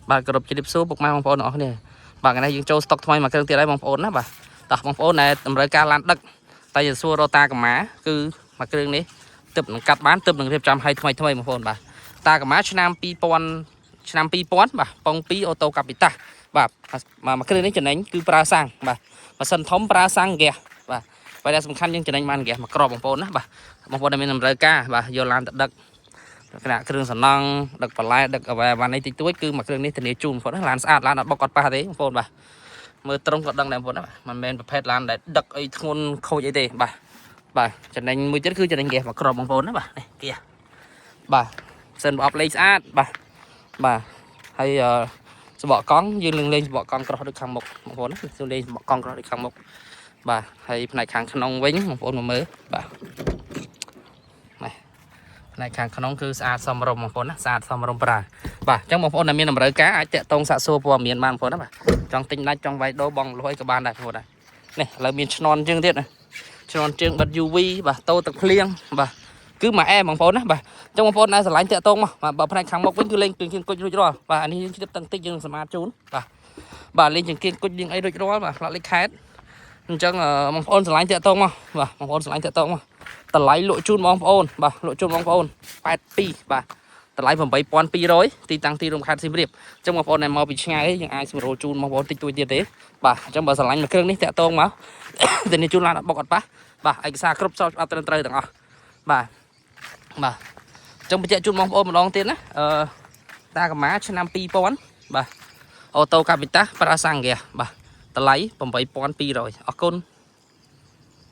បាទគោរពជម្រាបសួរពុកម៉ែបងប្អូនទាំងអស់គ្នាបាទថ្ងៃនេះយើងចូលស្តុកថ្មីមួយគ្រឿងទៀតហើយបងប្អូនណាបាទតោះបងប្អូនដែលតម្រូវការឡានដឹកតែจะសួររកតាកម្មាគឺមួយគ្រឿងនេះទឹកនឹងកាត់បានទឹកនឹងរៀបចំឲ្យថ្មីថ្មីបងប្អូនបាទតាកម្មាឆ្នាំ2000ឆ្នាំ2000បាទប៉ុង2អូតូកាពីតាបាទមួយគ្រឿងនេះចំណេញគឺប្រើសាំងបាទម៉ាស៊ីនធំប្រើសាំងហ្គាសបាទបើដែលសំខាន់យើងចំណេញបានហ្គាសមួយគ្រាប់បងប្អូនណាបាទបងប្អូនដែលមានតម្រូវការបាទយកឡានទៅដឹក គណៈគ្រឿងសំណង់ដឹកបន្លែដឹកអ្វីអ្វីនេះតិចតួចគឺមួយគ្រឿងនេះធានាជូនបងប្អូនណាឡានស្អាតឡានអត់បុកអត់ប៉ះទេបងប្អូនបាទមើលត្រង់ក៏ដឹងដែរបងប្អូនណាបាទមិនមែនប្រភេទឡានដែលដឹកអីធ្ងន់ខូចអីទេបាទបាទចំណេញមួយទៀតគឺចំណេញហ្គាសមួយគ្រាប់បងប្អូនណាបាទនេះហ្គាសបាទសិនប្រអប់លេខស្អាតបាទបាទហើយអឺសបកកង់យើងនឹងលេងសបកកង់ក្រោះដូចខាងមុខបងប្អូនណាគឺលេងសបកកង់ក្រោះដូចខាងមុខបាទហើយផ្នែកខាងក្នុងវិញបងប្អូនមកមើលបាទផ្នែកខាងក្នុងគឺស្អាតសមរម្យបងប្អូនណាស្អាតសមរម្យប្រើបាទអញ្ចឹងបងប្អូនដែលមានតម្រូវការអាចតាក់ទងសាកសួរព័ត៌មានបានបងប្អូនណាបាទចង់ទិញដាច់ចង់វាយដូរបងលុយក៏បានដែរបងប្អូនដែរនេះឥឡូវមានឈ្នន់ជើងទៀតណាឈ្នន់ជើងបិទ UV បាទតោទឹកភ្លៀងបាទគឺមួយអែបងប្អូនណាបាទអញ្ចឹងបងប្អូនដែលស្រឡាញ់តាក់ទងមកបាទបើផ្នែកខាងមុខវិញគឺលេងគៀងគុជរួចរាល់បាទអានេះយើងជ្រាបតាំងតិចយើងសម្អាតជូនបាទបាទលេងចង្គៀងគុជលៀងអីរួចរាល់បាទផ្លាកលេខខេតអញ្ចឹងបងប្អូនស្រឡាញ់តាក់ទងមកបាទបងប្អូនស្រឡាញ់តាក់ទងមកតម្លៃលក់ជូនបងប្អូនបាទលក់ជូនបងប្អូន82បាទតម្លៃ8200ទីតាំងទីរួមខេត្តសៀមរាបអញ្ចឹងបងប្អូនដែលមកពីឆ្ងាយយើងអាចសម្រួលជូនបងប្អូនតិចតួចទៀតទេបាទអញ្ចឹងបើស្រឡាញ់មួយគ្រឿងនេះតាក់ទងមក ធានាជូនឡានអត់បុកអត់ប៉ះបាទឯកសារគ្រប់ស្របច្បាប់ត្រឹមត្រូវទាំងអស់បាទបាទអញ្ចឹងបញ្ជាក់ជូនបងប្អូនម្ដងទៀតណាអឺតាកម្មាឆ្នាំ2000បាទអូតូកាពីតាប្រាសាំងហ្គាបាទតម្លៃ8200អរគុណ។